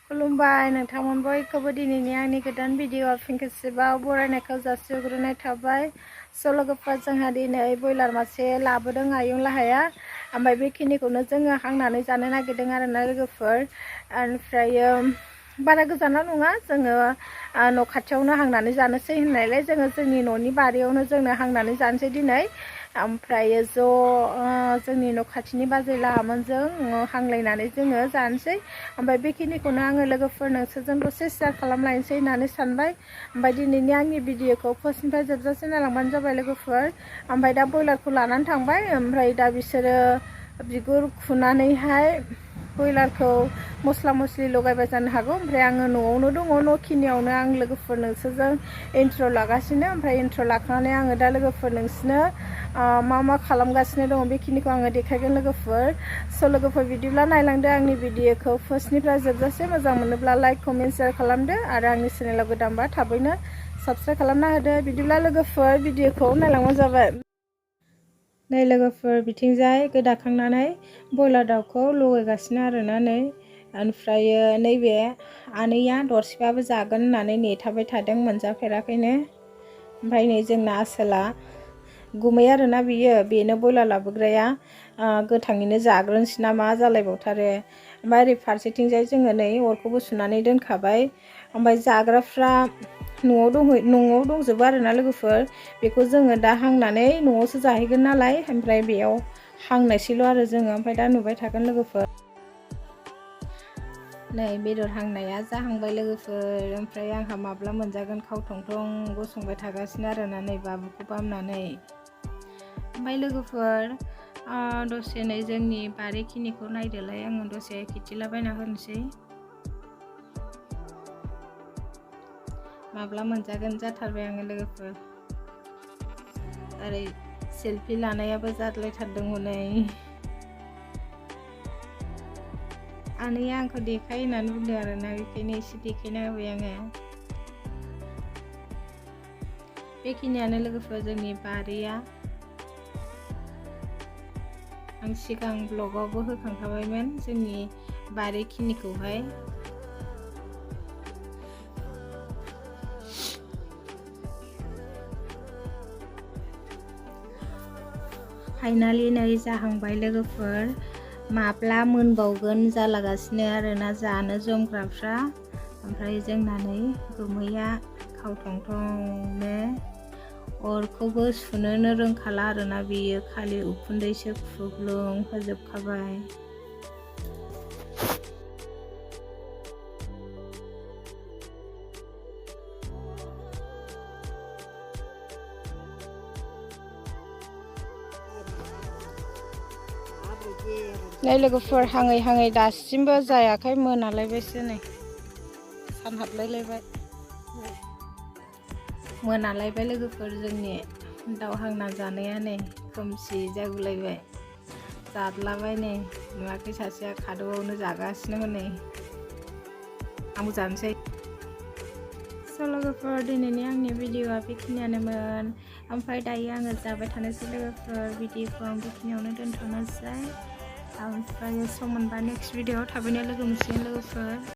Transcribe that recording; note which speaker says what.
Speaker 1: खुलुमबाय नोंथांमोन बयखौबो दिनैनि आंनि गोदान भिडिअ फिन खेबसेबाव बरायनायखौ जासिहरग्रोनाय थाबाय। लोगोफोर जोंहा दिनै बयलार मासे लाबोदों आयं लाहाया, ओमफ्राय बेखिनिखौनो जोङो हांनानै जानो नागिरदों आरोना लोगोफोर। ओमफ्रायो बारा गोजानाव नङा, जोङो न' खाथियावनो हांनानै जानोसै होननायलाय जोङो जोंनि न'नि बारियावनो जोंनो हांनानै जानोसै दिनै। ओमफ्रायो जोंनि न' खाथिनि बाजै लाहामोनजों हांलायनानै जोङो जानोसै। ओमफ्राय बेखिनिखौनो आङो लोगोफोर नोंसोरजों दसे शेयार खालामलायनोसै होननानै सानबाय। ओमफ्राय दिनैनि आंनि भिडिअखौ फार्स्टनिफ्राय जोबजासे नायलांबानो जाबाय लोगोफोर। ओमफ्राय दा बयलारखौ लानानै थांबाय, ओमफ्राय दा बिसोरो बिगुर खुनानैहाय बयलारखौ मस्ला मस्लि लगायबाय जानो हागौ। ओमफ्राय आङो न'आवनो दङ, न'खिनियावनो आं लोगोफोर नोंसोरजों इन्ट्र' लागासिनो। ओमफ्राय इन्ट्र' लाखांनानै आङो दा लोगोफोर नोंसोरनो मा खालामगासिनो दङ बेखिनिखौ आङो देखायगोन लोगोफोर। लोगोफोर बिदिब्ला नायलांदो आंनि भिडिअखौ फार्स्टनिफ्राय जोबजासे। मोजां मोनोब्ला लाइक कमेन्ट शेयार खालामदो आरो आंनि चेनेलाव गोदानबा थाबैनो साबस्क्राइब खालामना होदो। बिदिब्ला लोगोफोर भिडिअखौ नायलांबानो जाबाय। नै लोगोफोर बिथिंजाय गोदाखांनानै बयलार दाउखौ लगायगासिनो आरोना नै। ओमफ्रायो नैबे आनैया दरसेबाबो जागोन होननानै नेथाबबाय थादों, मोनजाफेराखैनो। ओमफ्राय नै जोंना आसोला गुमै आरोना बेनो बयलार लाबोग्राया गोथाङैनो जाग्रोनोसै ना मा जालायबावथारो। ओमफ्राय ओरै फारसेथिंजाय जोङो नै अरखौबो सुनानै दोनखाबाय। ओमफ्राय जाग्राफ्रा न'आव दंजोबो आरोना लोगोफोर। बेखौ जोङो दा हांनानै न'आवसो जाहैगोन नालाय, ओमफ्राय बेयाव हांनायसैल' आरो जोङो। ओमफ्राय दा नुबाय थागोन लोगोफोर। नै बेदर हांनाया जाहांबाय लोगोफोर। ओमफ्राय आंहा माब्ला मोनजागोन खावथं गसंबाय थागासिनो आरोना नै बाबुखौ बामनानै। ओमफ्राय लोगोफोर दसे नै जोंनि बारिखिनिखौ नायदोलाय, आङो दसे खिथिलाबायना होनोसै। माब्ला मोनजागोन जाथारबाय आङो लोगोफोर। ओरै सेलफि लानायाबो जाद्लायथारदों हनै। आनैया आंखौ देखाय होननानै बुंदों आरोना, बेखायनो एसे देखायना होबाय आङो। बेखिनियानो लोगोफोर जोंनि बारिया। आं सिगां ब्लगावबो होखांखाबायमोन जोंनि बारिखिनिखौहाय। फाइनालि नै जाहांबाय लोगोफोर। माब्ला मोनबावगोन जालागासिनो आरोना जानो जमग्राफ्रा। ओमफ्राय जोंना नै गुमैया खावथंनो अरखौबो सुनोनो रोंखाला आरोना बेयो, खालि उखुन्दैसो खुग्लुं होजोबखाबाय। नै लोगोफोर हाङै हाङै दासिमबो जायाखै, मोनालायबायसो नै। सान हाबलायलायबाय, मोनालायबाय लोगोफोर। जोंनि दाउ हांना जानाया नै खोमसि जागुलायबाय। जाद्लाबाय नै, नुवाखै सासेया खादौआवनो जागासिनो हनै। आंबो जानोसै। लोगोफोर दिनैनि आंनि भिडिअआ बेखिनियानोमोन। ओमफ्राय दायो आङो जाबाय थानोसै लोगोफोर। भिडिअखौ आं बेखिनियावनो दोनथ'नोसै। ओमफ्राय सम मोनबा नेक्स्ट भिडिअआव थाबैनो लोगो मोनसिगोन लोगोफोर।